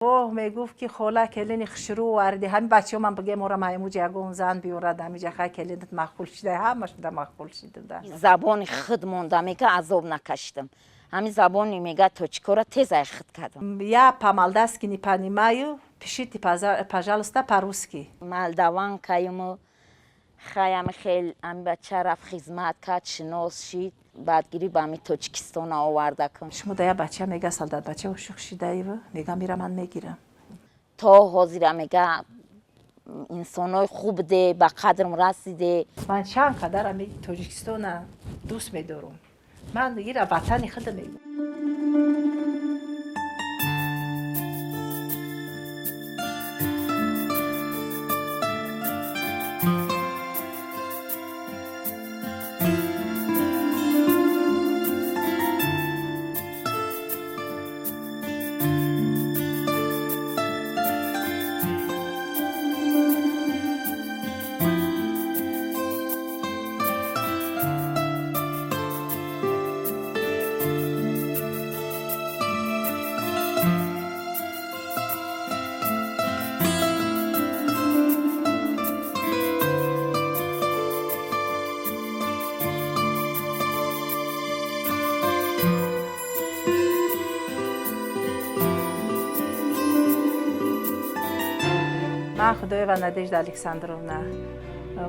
Воҳ, мегуфт, ки хола, келини хушрӯ оварди. Ҳамин бачаҳо ман бигем, ора маймуҷа ягон зан биёрад, ҳамиҷа хай келинат маъқул шида, ҳама шуда маъқул шида. Забони худ монда, мега, азоб накашидам. Ҳамин забони, мега, тоҷикора тез ай худ кардам. Я по-молдавски не понимаю, пишите, пожалуйста, по-русски. Молдаванкаюму хай ами хел ами бача рафт, хизмат кард, шинос шид, баъдгирӣ ба ами Тоҷикистона оварда кун. Шумо да я бача, мега, солдат бача ошиқ шидаева, мега, мира ман мегирам. То ҳозира, мега, инсонои хуб де, ба қадрм расиде. Ман чанд қадар ами Тоҷикистона дӯст медорам, ман ира ватани худа мегӯм. Ман Худоева Надежда Александровна,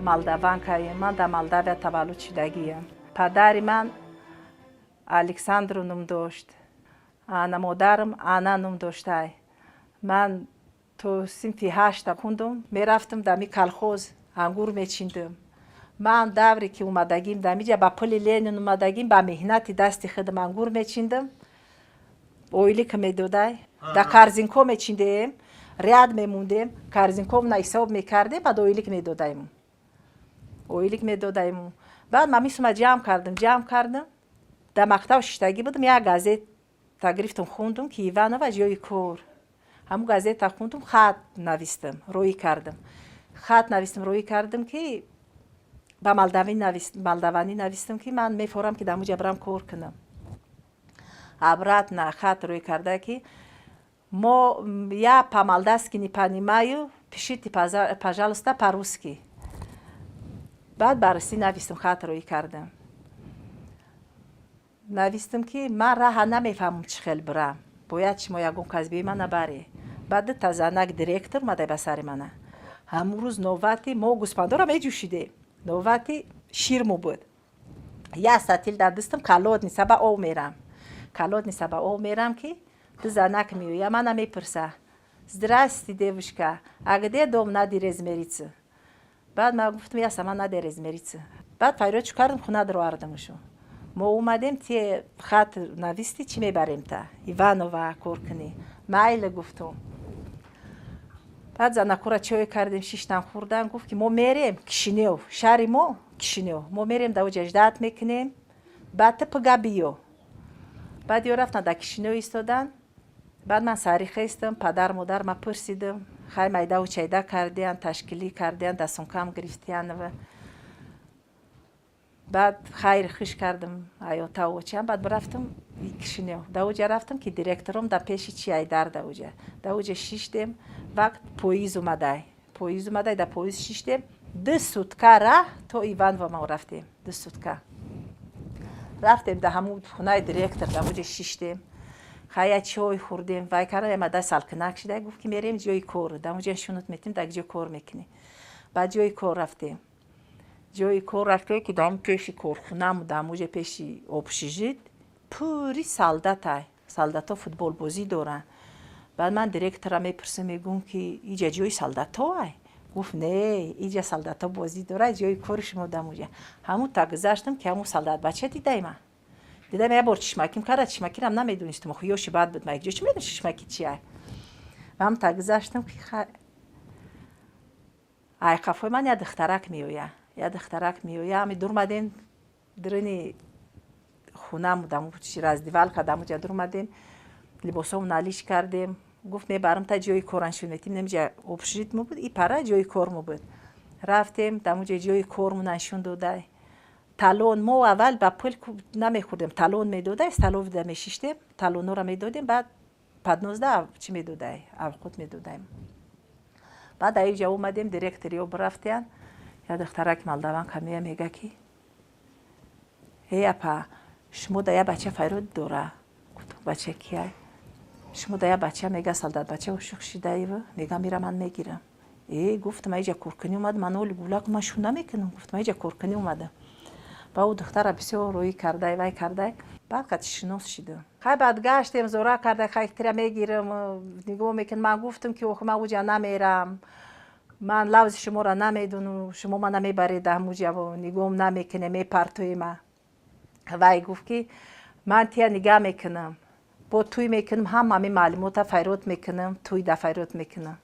молдаванкаем. Ман дар Молдавия таваллуд шудагиям. Падари ман Александру ном дошт, ана модарам Ана ном доштай. Ман то синфи ҳашта хундум. Мерафтам дами колхоз, ангур мечиндам. Ман давре ки омадагим дамиҷа, ба пули Ленин омадагим, ба меҳнати дасти худам ангур мечиндам, ойлика медодай. Да корзинко мечиндем, ряд мемондем, корзинкомна ҳисоб мекардем, баъд ойлик медодаем, ойлик медодаем. Баъд ман мисума ҷамъ кардам, ҷамъ кардам. Дар мактаб шиштагӣ будам, як газета гирифтам, хундум, ки Иванова ҷои кор. Ҳамун газета хундум, хат навистам, роӣ кардам, хат навистам, роӣ кардам, ки ба молдаванӣ навистам, ки ман мефорам, ки дар ҳамуҷа бирам кор кунам. Обратно хат рӯй карда, ки мо я по-молдавски не понимаю, пишите, пожалуйста, по-русски. Баъд ба русӣ навистам, хат рӯй кардам, навистам, ки ман раҳа намефаҳмам, чӣ хел бирам, бояд шумо ягон кас биёи мана баре. Баъд дута занак директор омада ба сари мана. Ҳамун рӯз новати мо гӯспандора меҷӯшидем, новати ширмо буд. Як сатил дар дастам, колодница ба об мерам, колодница ба об мерам, ки ду занак меоя, мана мепурса: «Здрасте, девушка, а где дом Нади Резмерицы?» Баъд ман гуфтам: «Я сама Надя Резмерица». Баъд фарёдчу кардам, хона даровардамшо. Мо омадем, те хат нависти, чӣ мебарем, та Иванова кор кунӣ, майле, гуфтум. Баъд занакора чой кардем, шиштан, хӯрдан. Гуфт, ки мо мерем Кишинев, шаҳри мо Кишинев, мо мерем, дар ждать мекунем, баъд ты пага биё. Баъд ё рафтан, дар Кишинев истодан. Баъд ман саҳарӣ хестам, падар модар ма пурсидам. Хай, майдаву чайда кардиян, ташкилӣ кардиян, дастонкам гирифтиянова. Баъд хайр хуш кардам аётау очам, баъд рафтам Кишинев. Дар оҷа рафтам, ки директором дар пеши чи айдар дар оҷа. Дар оҷа шиштем, вақт поиз омадай, поиз омадай, дар поиз шиштем. 2 сутка раҳ то Иваново мо рафтем, 2 сутка рафтем. Дар ҳамун хонаи директор дар оҷа шиштем, хая чой хӯрдем, вай кардам. Ямада салкинак шида, гуфт, ки мерем ҷои кор, дар онҷа шунут метем, дар ҷо кор мекунӣ. Баъд ҷои кор рафтем, ҷои кор рафтем, ки дар пеши корхонаму, дар ҳамуҷа пеши общежит пури солдатай, солдатҳо футболбозӣ доранд. Баъд ман директора мепурсам, мегӯм, ки иҷа ҷои солдатҳо ай? Гуфт: «Не, иҷа солдатҳо бозӣ дорад, ҷои кори шумо дамуҷа». Ҳамун та гузаштам, ки ҳамун солдатбача дидай ман дидам, як бор чишмаким карда, чишмакирам намедонистам, охи ёши бад буд, ма якҷо чӣ медонӣ чишмаки чи ай. Ҳам та гузаштам, ки ай қафои ман як духтарак меояд, як духтарак меояд. Ами дурмадем дурини хонаму, даму раздевалка, дамуҷа дурмадем, либосҳомо налиш кардем. Гуфт: «Мебарам та ҷои коран шунетим». Немиҷа общежит мо буд, и пара ҷои кормо буд. Рафтем, дамуҷа ҷои кормона нишон додай. Талон мо аввал ба пул намехӯрдем, талон медодай, столовда мешиштем, талонҳоро медодем, баъд Поднозда чӣ медодай, авқот медодаем. Баъд аиҷа омадем, директори ё бирафтиян, я духтарак молдаванка мея, мега, ки: «Эй, апа, шумо да я бача файрод дора». Гуфтам: «Бача кияй?» «Шумо да я бача, мега, солдат бача ошиқ шидаева, мега, мира ман мегирам». Э, гуфтам, аиҷа коркунӣ омад, ман оли гулак ман шу намекунам. Гуфтам, аиҷа коркунӣ омадам. Ба ӯ духтара бисёр рӯӣ кардай, вай кардай, баъд қати шинос шидам. Хай, баъд гаштем, зора кардай, хай, тира мегирам, нигоҳ мекунам. Ман гуфтам, ки охи, ман уҷа намерам, ман лавзи шуморо намедонам, шумо мана мебаред ҳамуҷа, нигоҳам намекуне, мепартоема. Вай гуфт, ки ман тия нигаҳ мекунам, бо тӯй мекунам, ҳама ҳамин маълумота файрод мекунам, тӯй да файрод мекунам.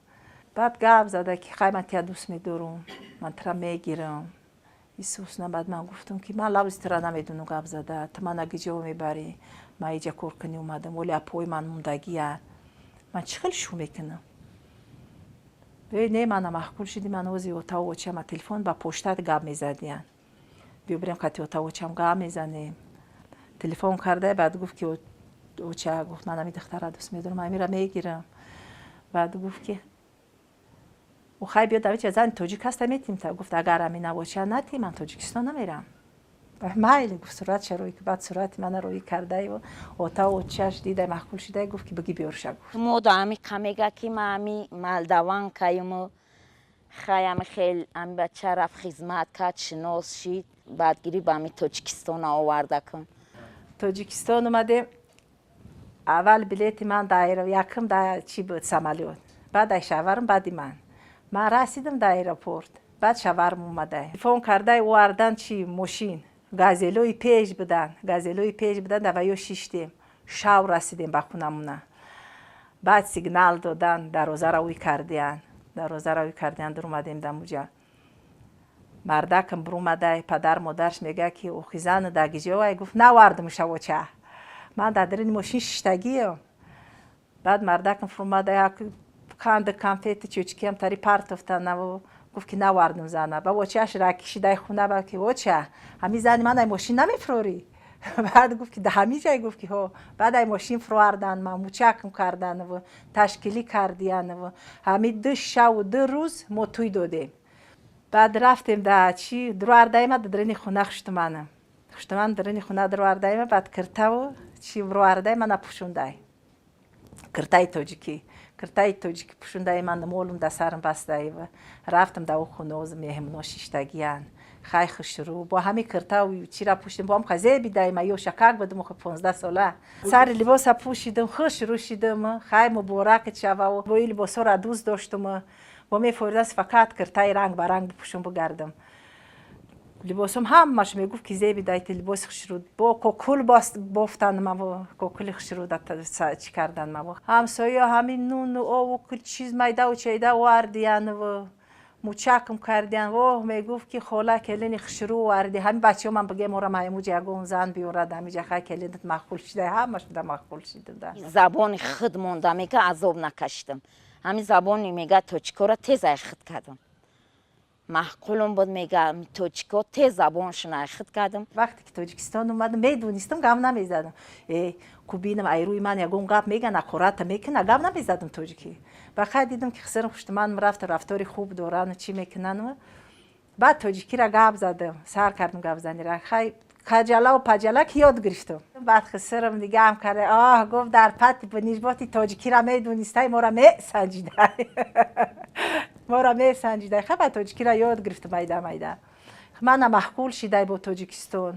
Баъд гап зада, ки хай, ман тия дӯст медорам, ман тира мегирам, исусна. Баъд ман гуфтам, ки ман лавзи тира намедонам, гап зада, ту мана гиҷо мебарӣ? Ман иҷа коркунӣ омадам, оли апои ман мондагия, ман чӣ хел шу мекунам? Э, не, мана маъқул шуди, ман ози отаву очама телефон ба поштат гап мезадиян, биё бирем, қати отаву очам гап мезанем. Телефон карда, баъд гуфт, ки оча, гуфт, ман ами духтара дӯст медорам, амира мегирам. Баъд гуфт, ки хай, биё, давича зани тоҷик ҳаста, метим та. Гуфт: «Агар ами навоча натӣ, ман Тоҷикистон намерам». Майли, гуфт, суратша рӯй. Баъд сурати мана рӯӣ кардаю, отаву очаш дидай, маъқул шидай, гуфт, ки бигӣ биёрша, гуфт. Мода ами қа мега, ки ма ами молдаванкаюму хай, ами хел ами бача рафт, хизмат кард, шинос шид, баъд гирифт, ба ами Тоҷикистона оварда кун. Тоҷикистон омадем. Аввал билети ман да якм да чӣ буд, самолёт, баъд ай шаварам, баъди ман расидам да аэропорт, баъд шаварам омадай, телефон кардай, овардан чи мошин, газелои пеш будан, газелои пеш будан, даваё шиштем, шав расидем ба хунамона. Баъд сигнал додан, дарвозаро ӯй кардиян, дарвозаро ӯй кардиян, дуромадем. Дамуҷа мардакам бурумадай, падар модарш мега, ки охи, зана дагиҷовай? Гуфт: «Навардум, шавоча, ман дар дарини мошин шиштагиам». Баъд мардакам фурумада, канду конфети чучкиам тари партофтан, гуфт, ки навардум зана. Ба очааш ракишидай хуна ба, ки оча, ҳами зани ман ай мошин намефурорӣ? Баъд гуфт, ки да ҳами ҷай? Гуфт, ки ҳо. Баъд ай мошин фуровардан, мучакм карданву ташкилӣ кардиянву ҳами 2 шаву 2 рӯз мо тӯй додем. Баъд рафтем да чи дуровардаима, дарини хуна хуштумана, хуштуман дарини хуна дуровардаима. Баъд киртаву чи буровардай, мана пӯшундай, киртаи тоҷикӣ, киртаи тоҷикӣ пӯшундай, ман молум да сарам бастаива, рафтам да хуноз, меҳмоно шиштагиян, хай, хушрӯ бо ҳами киртау чира пӯшидем, бо ҳам зебидаима, ё шакак будум, 15 сола. Сари либоса пӯшидум, хушрӯ шидум, хай, муборак шавау. Бо ин либосҳоро дӯст доштум, бо мефоридаст фақат киртаи ранг ба ранг бипӯшум, бигардам. Либосом ҳамаш мегуфт, ки зебидайти, либоси хушрӯ, бо кокул бофтан маво, кокули хушрӯ чӣ кардан маво. Ҳамсоя ҳамин нуну ову чиз майдаву чайда овардиянву мучакм кардиян. Воҳ, мегуфт, ки хола, келини хушрӯ оварди. Ҳамин бачаҳо ман бигем, ора маймуҷа ягон зан биёрад ҳамиҷа. Хай, келинат маъқул шида, ҳамаш да маъқул шида. Забони худ монда, мега, азоб накашидам. Ҳамин забони, мега, тоҷикоро тез ай худ кардам, маъқулум буд, мега, тоҷико тез забоншон ай худ кардам. Вақте ки Тоҷикистон омадам, медонистам, гап намезадам. Э, кубинам, айрӯи ман ягон гап меган, ақората мекуна, гап намезадам тоҷикӣ. Ба хай, дидам, ки хисарам хуштуман рафта, рафтори хуб дорану чӣ мекунану, баъд тоҷикиро гап задам, сар кардам гапзанира. Хай, каҷалаву паҷала ки ёд гирифтам. Баъд хисарам дигаам карда, оҳ, гуфт, дар пати нижботи тоҷикиро медонистай, моро месанҷидай, моро месанҷидай. Хай, баъд тоҷикиро ёд гирифтам майда майда. Мана маъқул шидай бо Тоҷикистон,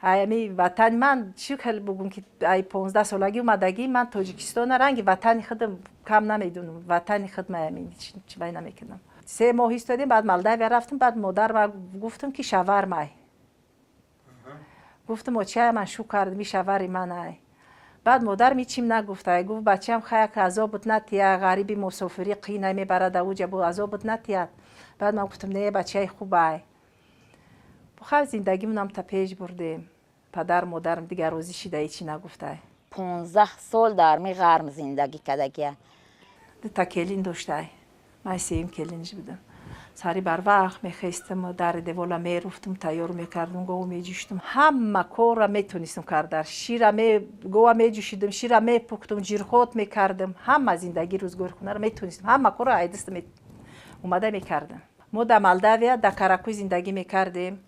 ами ватани ман. Чӣ хел бугум, ки ай 15 солагӣ омадагӣ, ман Тоҷикистона ранги ватани худам кам намедонам, ватани худ маями чивай намекунам. 3 моҳ истодем, баъд Молдавия рафтам. Баъд модар гуфтам, ки шавар май. Гуфтам: «Очая, ман шу кардам, и шавари ман ай». Баъд модарам ҳичим нагуфта, гуфт: «Бачаам, хаяк азобут натия, ғариби мусофирӣ қина мебарад, ауҷа бо азобут натият». Баъд ман гуфтам: «Не, бачаи хубай». Хай, зиндагимонам та пеш бурдем. Падар модарам дигар розӣ шида, ҳичи нагуфтай. 15 сол дар ми ғарм зиндагӣ кардагия. Дута келин доштай, ман сеюм келиниш будам. Сари барвақт мехестам, дари девола меруфтам, тайёр мекардам, гова меҷӯшидам. Ҳама корра метонистам карда. Шира гова меҷӯшидам, шира мепухтам, ҷирхот мекардам. Ҳама зиндагии рӯзгори хонаро метонистам. Ҳама корро айдиста омада мекардам. Мо дар Молдавия, дар Каракӯй зиндагӣ мекардем.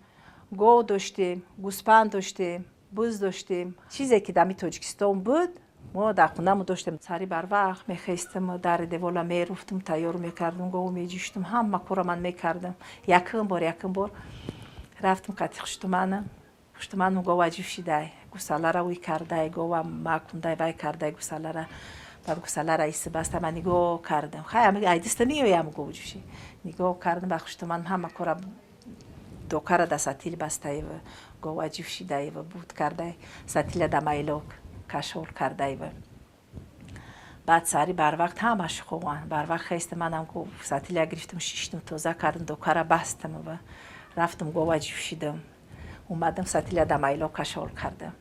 Гов доштем, гӯспанд доштем, буз доштем. Чизе ки дар Тоҷикистон буд, мо дар хонамо доштем. Сари барвақт мехестам, дари девола меруфтам, тайёр мекардам, гов меҷӯшидам. Ҳама корро ман мекардам. Якум бор рафтам қати хуштуманам. Хуштуманам гова ҷӯшидай, гусалара уй кардай, гова макундай, вай кардай гусалара. Баъд гусалара иси баста, ман нигоҳ кардам. Хай, айдиста меоям гов ҷӯшӣ. Нигоҳ кардам, ба хуштуманам ҳама кора докара да сатил бастаева, гова ҷӯшидаева, буд кардай, сатила да майлок кашол кардаева. Баъд сари барвақт ҳамаш хованд. Барвақт хеста, манам сатила гирифтам, шиштам, тоза кардам, докара бастам ва рафтам, гова ҷӯшидам. Омадам, сатила да майлок кашол кардам.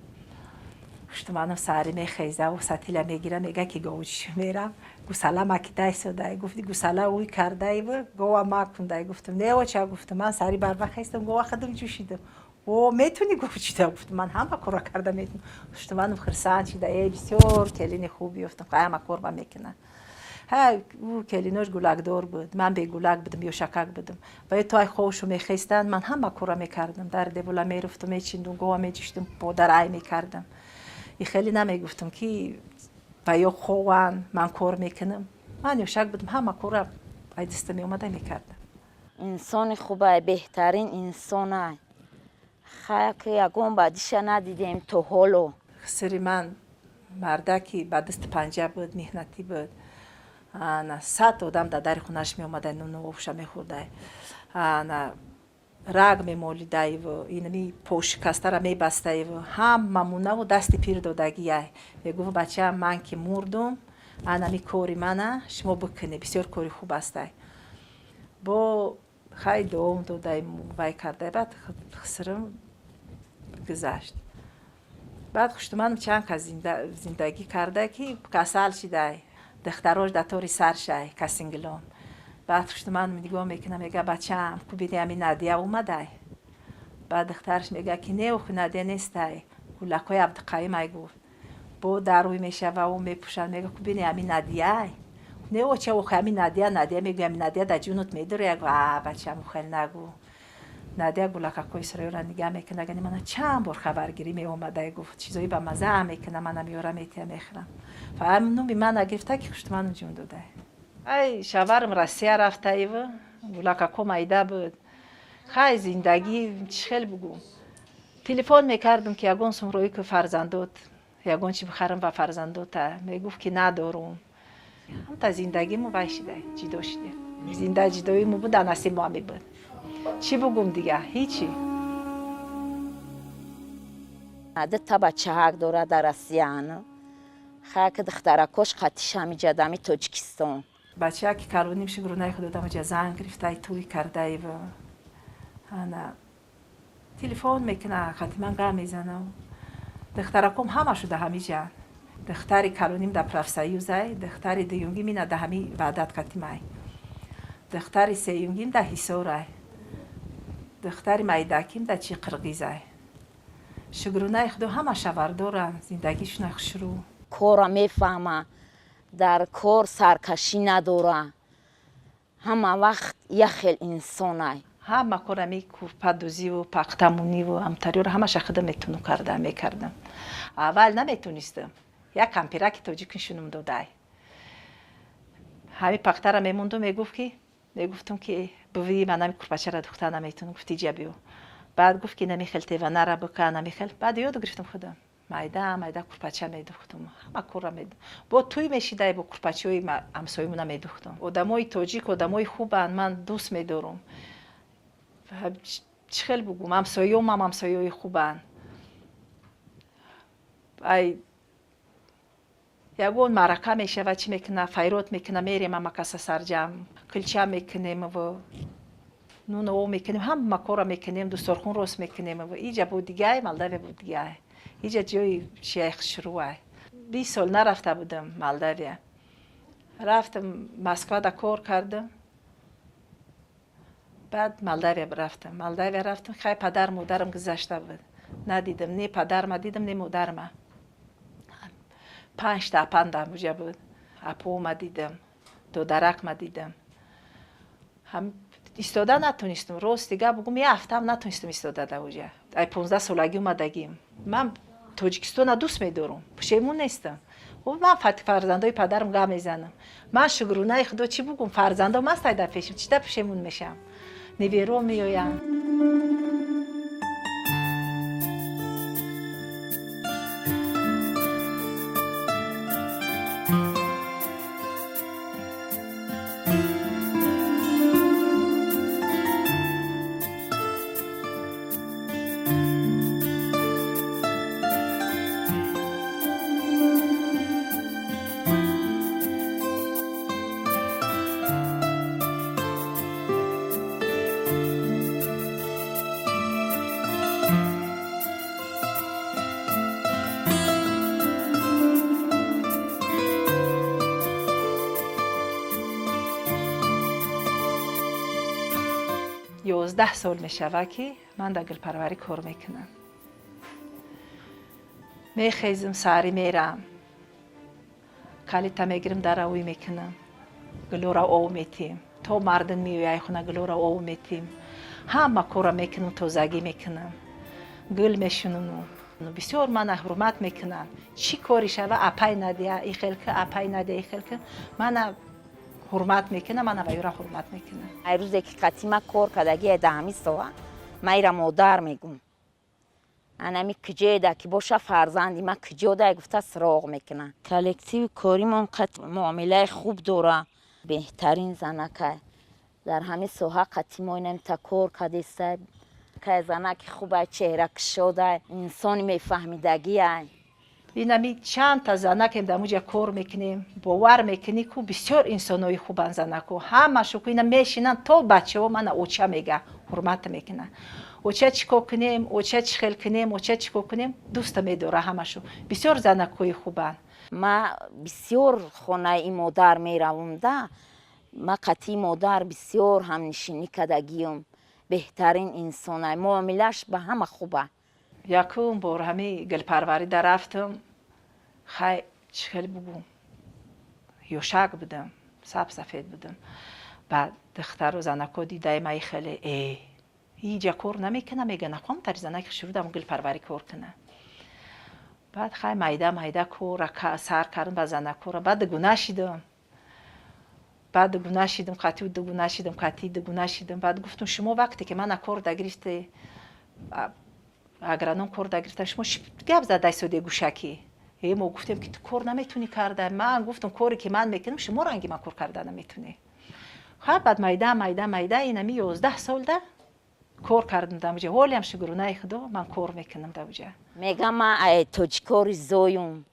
Хуштуманам саҳари мехезаву сатила мегира, мега ки гов ҷӯши мерам. Гусала макидай содай. Гуфти, гусала уй кардаева, гова макундай. Гуфтам, не, оча, гуфтам, ман сари барвақт хестам, гова худам ҷӯшидам. О, метунӣ гов ҷӯшида? Гуфтам, ман ҳама корро карда метунам. Хуштуманам хурсанд шида, э, бисёр келини хуб ёфтам, ҳама кор ба мекунад. Ҳа, ӯ келинош гулакдор буд, ман бегулак будам, ёшакак будам. Ва то ай ховшу мехестанд, ман ҳама корро мекардам. Дар девола меруфтам, мечиндум, гова меҷӯшидам, подарай мекардам. И хеле намегуфтам, ки ва ё хованд, ман кор мекунам. Ман ёшак будам, ҳама корро ай даста меомада мекардам. Инсони хубай, беҳтарин инсонай. Хая, ки ягон бадиша надидем то ҳоло. Сири ман мардаки ба дасти панҷа буд, меҳнатӣ буд. Ана 100 одам дар дари хонааш меомадай, нуну обша мехӯрдай. Ана раг мемолидаиву, инами пошикастара мебастаиву, ҳама мунаву дасти пир додагиай. Мегуфт: «Бачаам, ман ки мурдум, анами кори мана шумо бикунед, бисёр кори хуб астай». Бо хай дуом додай, вай кардай. Баъд хисрим гузашт. Баъд хуштуманам чанд кас зиндагӣ карда, ки касал шидай, духтарош дар тори сар шай, касингилон. Баъд хуштуманам нигоҳ мекунам, мега: «Бачаам, ку бини, ами Надия омадай». Баъд духтараш мега, ки не, охи, Надия нестай, гулакҳои Абдуқаим ай, гуфт. Бо дарӯй мешава, ӯ мепӯшад, мега: «Ку бини, ами Надияй». «Не, оча, охи, ами Надия, Надия», мегӯя, «ами Надия дар ҷунут медуря». А, бачаам, хел нагӯ, Надия гулакакҳои Исроилро нигаҳ мекунад, гани мана чанд бор хабаргирӣ меомадай, гуфт, чизои ба мазза мекуна, мана меёра, метия, мехӯрам. Фаҳам нуми мана гирифта, ки хуштуману ҷун додай. Ай, шаварам Россия рафтаиву, гулакако майда буд. Хай, зиндагӣ чӣ хел бугӯ, телефон мекардам, ки ягон сумроӣ ки фарзандот, ягон чи бихарам ба фарзандота. Мегуфт, ки надорум. Ҳамта зиндагиму вай шида, ҷидо шида. Зинда ҷидоиму буд, насиб мо буд. Чӣ бугум дига, ҳичи. Дута бачаҳак дорад дар Россиян. Хая, ки духтаракош қатиш ҳамиҷа, дами Тоҷикистон. Бача ки калоним, шукрунаи худо, дамаҷа зан гирифтай, тӯй кардаива. Ана телефон мекуна, қати ман гап мезанам. Духтараком ҳама шуда ҳамиҷа. Духтари калоним дар профсоюзай, духтари дуюмгим ина да ҳами Ваҳдат қатимай, духтари сеюмгим дар Ҳисорай, духтари майдаким дар чи Қирғизай. Шукрунаи худо, ҳама шавардоранд, зиндагишона хушрӯ. Корра мефаҳма, дар кор саркашӣ надора, ҳама вақт як хел инсонай. Ҳама кор, ами курпадӯзиву пахтамуниву ҳамтариёро ҳамаша худам метуну карда мекардам. Аввал наметунистам. Як кампираки тоҷик нишунум додай, ҳами пахтара мемонду, мегуфт, ки мегуфтум, ки бувии ман ами курпачара духта наметунам. Гуфт: «Иҷа биё». Баъд гуфт, ки намихел теванара бика, намихел. Баъд ёд гирифтам худам, майда майда курпача медухтум, ҳама корра медухтум. Бо тӯй мешидай, бо курпачаҳои ҳамсоёмона медухтум. Одамои тоҷик одамои хубанд, ман дӯст медорум. Чӣ хел бугум, ҳамсоёмам ҳамсоёи хубанд. Ай, ягон маърака мешавад, чӣ мекуна, файрод мекуна, мерем ҳама каса сарҷамъ, килча мекунем, нуну об мекунем, ҳама корро мекунем, дусторхун рост мекунем. Иҷа бо дигай, Молдавия бо дигай. Иҷа ҷои чиай хушрӯай. 20 сол нарафта будам Молдавия. Рафтам, Москвада кор кардам. Баъд Молдавия рафтам. Молдавия рафтам, хай, падар модарам гузашта буд, надидам, не падарма дидам, не модарма. Панҷта апандам уҷа буд, апома дидам, додаракма дидам. Истода натонистам, рости гап бугум, як ҳафтаам натонистам истода дар уҷа. Ай 15 солагӣ омадагим. Ман Тоҷикистона дӯст медорам, пушемон нестам. Ман фарзандои падарам гап мезанам. Ман, шукрунаи Худо, чӣ бугум, фарзандом ҳастай дар пешам, чида пушемон мешавам? Неверо меоянд. 11 сол мешавад, ки ман дар гулпарварӣ кор мекунам. Мехезм, саҳарӣ мерам, калита мегирам, даравӣ мекунам, гулоро ов метиҳем, то мардум меояй хона, гулоро ов метиҳем, ҳама корро мекунам, тозагӣ мекунам, гул мешунонам. Бисёр мана ҳурмат мекунанд. Чӣ кори шава, апай Надия, ихел ки, апай Надия, ихел ки, мана ҳурмат мекунам, мана ба юра ҳурмат мекунам. Ай рӯзе ки қатима кор кардагӣ да ҳамин соҳа, ман ира модар мегум. Анами киҷоеда ки боша, фарзанди ма киҷода гуфта суроғ мекунам. Коллективи коримон қат муомилаи хуб дора. Беҳтарин занакай дар ҳамин соҳа. Қатимо инамта кор кардеста, кай занаки хубай, чеҳракушодай, инсони мефаҳмидагиай. Инами чандта занакем дар муҷа кор мекунем, бовар мекунӣ, ку бисёр инсонои хубан занаку, ҳамашу ку ина мешинанд, то бачаҳо мана оча мега, ҳурмат мекунанд. Оча, чӣ кор кунем? Оча, чӣ хел кунем? Оча, чӣ кор кунем? Дӯста медора ҳамашу. Бисёр занакҳои хубанд. Ма бисёр хонаи ин модар меравам да, ма қатъи модар бисёр ҳамнишинӣ кардагиём. Беҳтарин инсонай, муомилааш ба ҳама хуба. Якум бор ҳами гулпарварӣ да рафтам, хай, чӣ хел бугум, ёшак будам, саб сафед будам. Баъд духтару занако дидаи маи хеле иҷа кор намекунам, мега, нахоҳам тари занаки шурудам гулпарварӣ кор кунам. Баъд, хай, майда майда кора сар кардам ба занакора. Баъд дугуна шидам, баъд дугуна шидам, қатъи дугуна шидам, қатъи дугуна шидам. Баъд гуфтам: шумо вақте ки мана кор дагирифте, агроном кор дагирифта, шумо гап задай соде гӯшакӣ. Мо гуфтем, ки ту кор наметунӣ карда. Ман гуфтам: коре ки ман мекунам, шумо ранги ман кор карда наметунӣ. Ха, баъд майда майда майда инами 11 солда кор кардам дар уҷа. Ҳолиам, шукрунаи Худо, ман кор мекунам дар уҷа. Мегам, ман ай тоҷикори зоюм,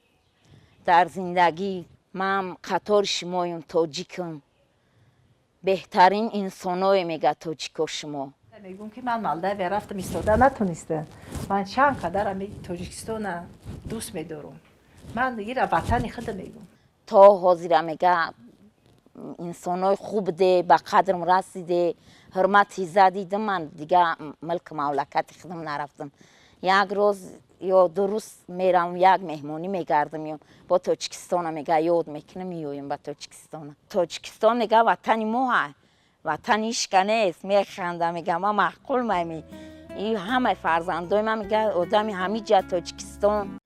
дар зиндагӣ ман қатори шумоюм, тоҷикам. Беҳтарин инсоное, мега, тоҷико шумо. Мегӯм, ки ман Молдавия рафтам, истода натонистам. Ман чанд қадар ами Тоҷикистона дӯст медорам, ман ира ватани худа мегӯм. То ҳозира мега, инсонои хуб де, ба қадрм расиде, ҳурмат иззат дидам. Ман дига мулку мамлакати худам нарафтам. Як рӯз ё 2 рӯз меравам, як меҳмонӣ мегардам, ё бо Тоҷикистона, мега, ёд мекунам, меоям ба Тоҷикистона. Тоҷикистон, мега, ватани мо ҳай, ватани ишка нест. Механда, мега, ма маъқул мами и ҳамаи фарзандои ман, мега, одами ҳамиҷа Тоҷикистон.